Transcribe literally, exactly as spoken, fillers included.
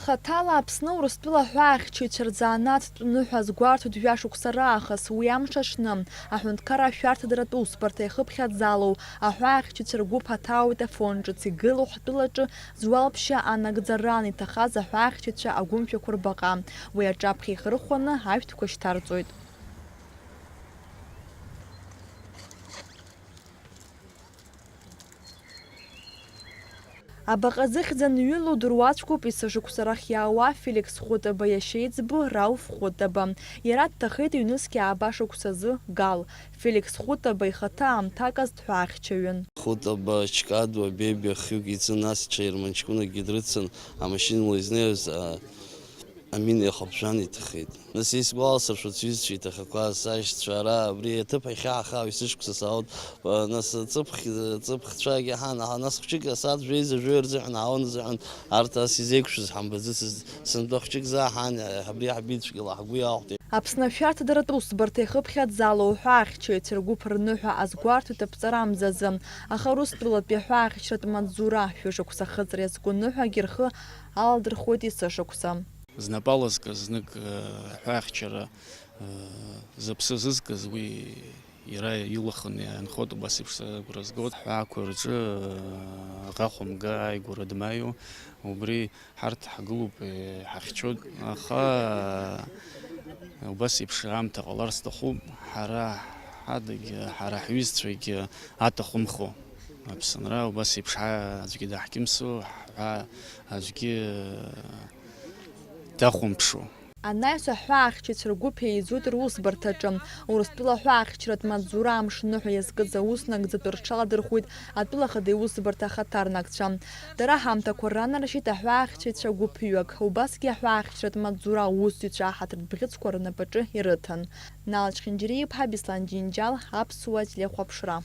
Хаҭала Аԥсны Урыстәыла аҳәаахьчаҩцәа рзанааҭтә ныҳәа азгәарҭоит жәашықәса раахыс. Уи амш аҽны, аҳәынҭқарра ашәарҭадаратә усбарҭа иахыԥхьаӡалоу аҳәаахьчаҩцәа ргәыԥ аҭаауеит Афон ҿыц игылоу ҳтәылаҿы зуалԥшьа анагӡараан иҭахаз аҳәаахьчаҩцәа агәымшәақәа рбаҟа. Уи аҿаԥхьа ихырхәаны ашәҭқәа шьҭарҵоит. Абаҟа зыхьӡ аныҩыло дыруаӡәкуп есышықәса рахь иаауа Феликс Хәытаба иашьеиҵбы Рауф Хәытаба. Иара дҭахеит ҩнызқь ааба шықәсазы Гал. Феликс Хәытаба ихаҭа аамҭаказ дҳәаахьчаҩын. Хәытаба, Чкадуа, Бебиа хҩык иҵын, нас ҽа ерманчкәынакгьы дрыцын, амашьынала изнеиуаз, а, Амин иахәаԥшәан иҭахеит. Нас исгәаласыршәоит сҩызцәа иҭахақәаз, сашьцәа, ара, абри аҭыԥ ахьаахаау есышықәса саауеит. Нас ҵыԥх-, ҵыԥхцәагьы ҳан, аха нас хәҷык асааҭ жәеиза жәаҩа рзыҳәан ҳаауан азыҳәан, арҭ ас изеиқәшәаз ҳамбаӡацызт, сынтәа хәҷык заа ҳан, абри ҳабицәгьала ҳгәы иаахәт. Аԥсны ашәарҭадаратә усбарҭа ихыԥхьаӡало уҳәа ахьчаҩцәа ргәыԥ рныҳәа азгәарҭоит аԥҵарамзазы, аха Урыстәылатәи аҳәаахьчаратә маҵзура шәышықәса ахыҵра иазку ныҳәагьы рхы аладырхәуеит есышықәса. Знапала зкыз знык, э, аҳәаахьчара, э, зыԥсы зызкыз уи иара илаханы иаанхоит, убас еиԥш агәра згоит. Ҳҳәаақәа рҿы, э, аӷа хәымга ааигәара дмаиоу, убри ҳарҭ ҳгылоуп, э, ҳахьчоит, аха, э, убас еиԥш аамҭа ҟалар сҭахуп, ҳара ҳадагь, ҳара ҳҩызцәагь аҭахымхо. Аԥсынра убас еиԥш ҳа-, аӡәгьы даҳкьымсо, ҳҳәаа аӡәгьы дахәамԥшуа. Анаҩс аҳәаахьчаҩцәа ргәыԥ еизоит русбарҭаҿы. Урыстәыла аҳәаахьчаратә маҵзура амш ныҳәа иазкыз аус нагӡатәы рҽаладырхәит атәыла ахада иусбарҭа ахаҭарнакцәа. Дара ҳамҭақәа ранаршьеит аҳәаахьчаҩцәа гәыԥҩык. Убасгьы аҳәаахьчаратә маҵзура аусзуҩцәа аҳаҭыртә бӷьыцқәа рнапаҿы ирыҭан. Нал Чхинџьариа-иԥҳа, Беслан Џьынџьал, Аԥсуа телехәаԥшра.